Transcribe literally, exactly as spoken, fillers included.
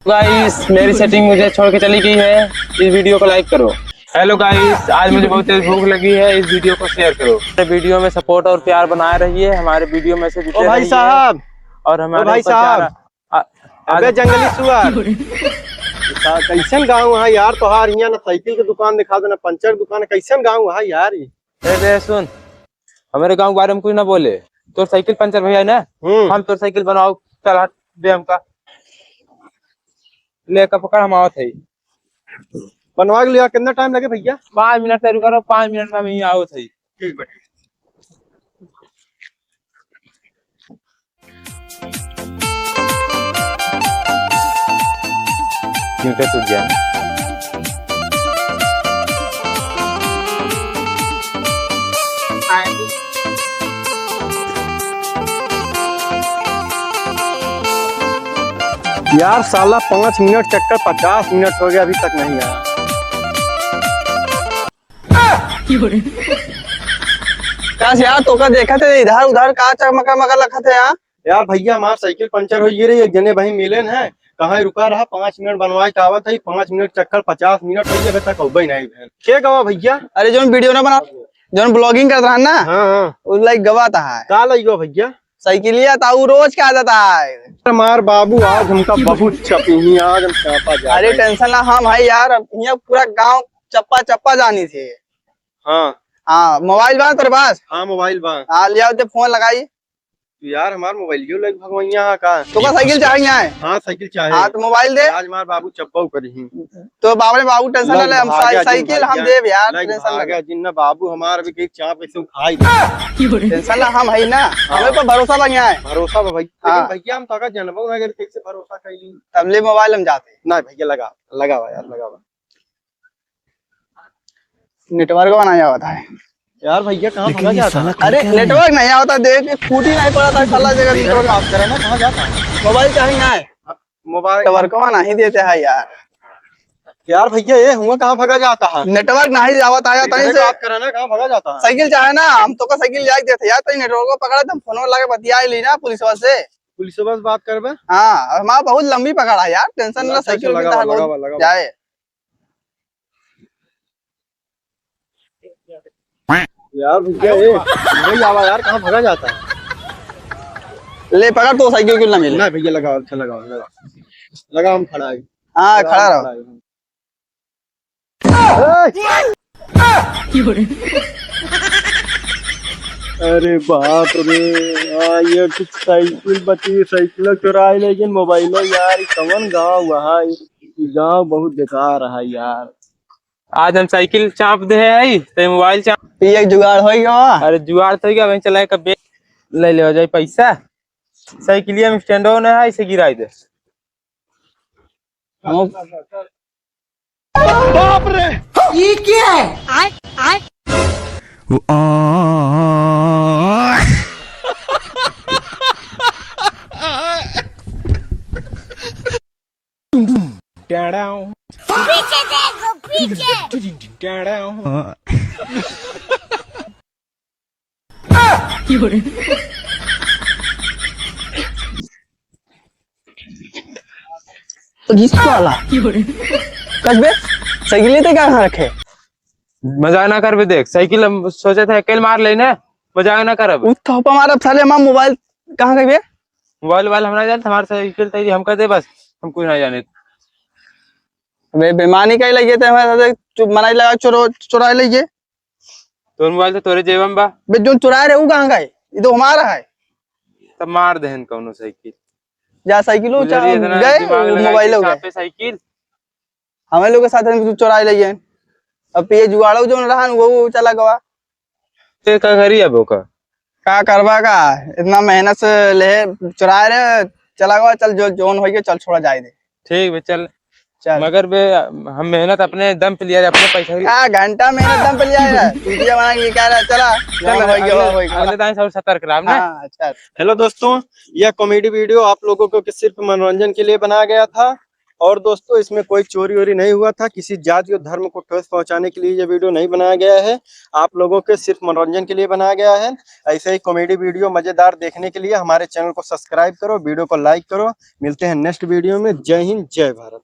गाइस, मेरी सेटिंग मुझे छोड़ के चली गई है। इस वीडियो को लाइक करो। हेलो गाइस, आज मुझे बहुत तेज भूख लगी है। इस वीडियो को शेयर करो। हमारे वीडियो में सपोर्ट और प्यार बनाए रहिए, हमारे वीडियो में से जुटे ओ भाई रहिए। साहब, और हमारे ओ भाई ऊपर प्यार साहब। आ, आ, अबे जंगली सुअर। का-, कैसन गाँव है यार तोहार? हियाँ ना साइकिल के दुकान दिखा देना, पंचर दुकान, कैसन गाँव है यार ई? ए बे सुन, हमरे गाँव के बारे में कुछ ना बोले। तोर साइकिल पंचर भइया है ना, हम्म। हम तोर साइकिल बनवाओ, चल हट बे हमका। ले का पकड़, हम आवत है। बनवा के लिया, कितना टाइम लगे भइया? पाँच मिनट से रुका रहो, पाँच मिनट में हम यहीं आवत है। ठीक बा। क्यों, क्या टूट गया? यार साला, पाँच मिनट चक्कर, पचास मिनट हो गया, अभी तक नहीं आया। का से यार, तोका देखत है इधर उधर, का चकमका मका लखत है यार? यार भइया, हमार साइकिल पंचर होइ गई रही, एक जने भाई मिले न है, कहाँ रुका रहा, पाँच मिनट बनवाए के आवत है, पाँच मिनट चक्कर, पचास मिनट होइ गए, अबे तक अउबे नहीं भेल। के गवा भइया? अरे जौन वीडियो ना बना, जौन vlogging करत रहा ना, हाँ, हाँ। उ लाइक गवा था है। का लाइक गवा भइया? साइकिलिया था, उ रोज के आदत है। हमार बाबू आज हमका बहुत चपी ही, आज हम चापा जा अरे रहे हैं। टेंशन ना, हम है यार, अब यहाँ पूरा गाँव चप्पा चप्पा जानी थे। हाँ। हाँ, मोबाइल बा तेरे पास? हाँ, मोबाइल बा। हाँ, ले आओ ते फोन लगाई। तू यार हमार मोबाइलियो लेके भगवैया है का? तोका साइकिल चाहे यहाँ है? हाँ, साइकिल चाहे। हाँ, तो मोबाइल दे। आज हमार बाबू चप्पा करी ही। तो बाबरे बाबू टेंशन ना ले, हम साइकिल हम देब यार, टेंशन ना ले। जिन्ना बाबू हमार भी कहीं चाप ऐसे खाई दे। टेंशन ना, हम है ना, हाँ। हमें पर भरोसा बा यहाँ है। भरोसा बा भाई। हाँ। लेकिन भैया हम तोका जनबो ना अगर कैसे भरोसा कैली। तब ले मोबाइल हम जाते। ना भैया लगा, लगावा यार, लगावा। नेटवर्क बा नहीं आवत है। यार भैया, कहाँ भगा जाता है? अरे, नेटवर्क नहीं आवत है, देख, फूटी नहीं पड़ा था, साला जगह नेटवर्क। बात करे ना, कहाँ जाता है? मोबाइल चाहे ना है? मोबाइल नेटवर्क बा नहीं देते हैं यार। यार भैया, ये हुआ कहाँ भगा जाता है? नेटवर्क नहीं आवत है, तनी से बात करे ना, कहाँ भगा जाता है? साइकिल चाहे ना, हम तोका साइकिल जाके देते यार, तनी नेटवर्क पकड़ा, तुम फोन लगा के बतिया ली ना पुलिस से। पुलिस से बात करबे? हाँ, हमार बहुत लंबी पकड़ा है यार, टेंशन ना, साइकिल लगावा, लगावा, लगावा। जाए। यार भैया, ए, नहीं आवा यार, कहाँ भगा जाता है? ले पकड़, तो साइकिल क्यों ना मिले? ना भैया, लगाओ, अच्छा लगाओ, लगाओ। लगा, हम खड़ा है। हाँ, खड़ा रहो। अरे बाप रे, हाँ, ये कुछ साइकिल बची, साइकिल चुराए लेकिन मोबाइल यार, कौन गाँव वहाँ, गाँव बहुत बेकार है यार। आज हम साइकिल चाप दे है, ते मोबाइल चाप। ये एक जुगाड़ हो गया। अरे जुगाड़ तो हो गया, वहीं चला के बेच ले ले जाए पैसा। साइकिलिया में स्टैंड ना है, इसे गिराई दे। बाप रे! ये क्या है? आय, आय। वो, आ, पीछे देखो, पीछे। तो घिस वाला। कस बे, साइकिल लेते क्या कहाँ रखे? मजाक ना करबे, देख, साइकिल हम सोचे थे, अकेले मार लेने, मजाक ना करब। उ थप्पा मारब साले, हमार मोबाइल कहाँ गई बे? मोबाइल, मोबाइल हम ना जाने, हमारे साइकिल तैयारी हमका दे बस, हम कुछ ना जाने। बे, बेमानी कहीं लगे थे हमारे साथ, चुप, मनाई लगा, चोरो, चुराए ले गए। तोर मोबाइल तो तोरे जेब में बा। बे, जो चुराए रहे, वो कहाँ गए? ये तो हमारा है। तब मार देहन कौनो साइकिल। जा, साइकिल हो, चा-, गए, मोबाइल हो गए। साइकिल। हमें लोग के साथ में तू चुराए ले गए। अब ये जुगाड़ो जो रहा, वो चला गवा। ते का करी अब ओका? का करबा का? इतना मेहनत से ले चुराए रहे, चला गवा, चल जो जोन होइगे, चल छोड़ा जाए दे। ठीक बे, चल। चल। मगर बे, हम मेहनत अपने दम पे लिया रे, अपने पैसा की। का घंटा मेहनत दम पे लिया रे? चूतिया बना के क्या रहा? चला। चल, जोन होइगे, अगले, होइगे। अगले दाएं से और सतर्क रहा हमने। हाँ, अच्छा। Hello दोस्तों, यह comedy video आप लोगों को सिर्फ मनोरंजन के लिए बनाया गया था। और दोस्तों, इसमें कोई चोरी वोरी नहीं हुआ था, किसी जाति और धर्म को ठेस पहुंचाने के लिए ये वीडियो नहीं बनाया गया है। आप लोगों के सिर्फ मनोरंजन के लिए बनाया गया है। ऐसे ही कॉमेडी वीडियो मजेदार देखने के लिए हमारे चैनल को सब्सक्राइब करो, वीडियो को लाइक करो। मिलते हैं नेक्स्ट वीडियो में। जय हिंद, जय भारत।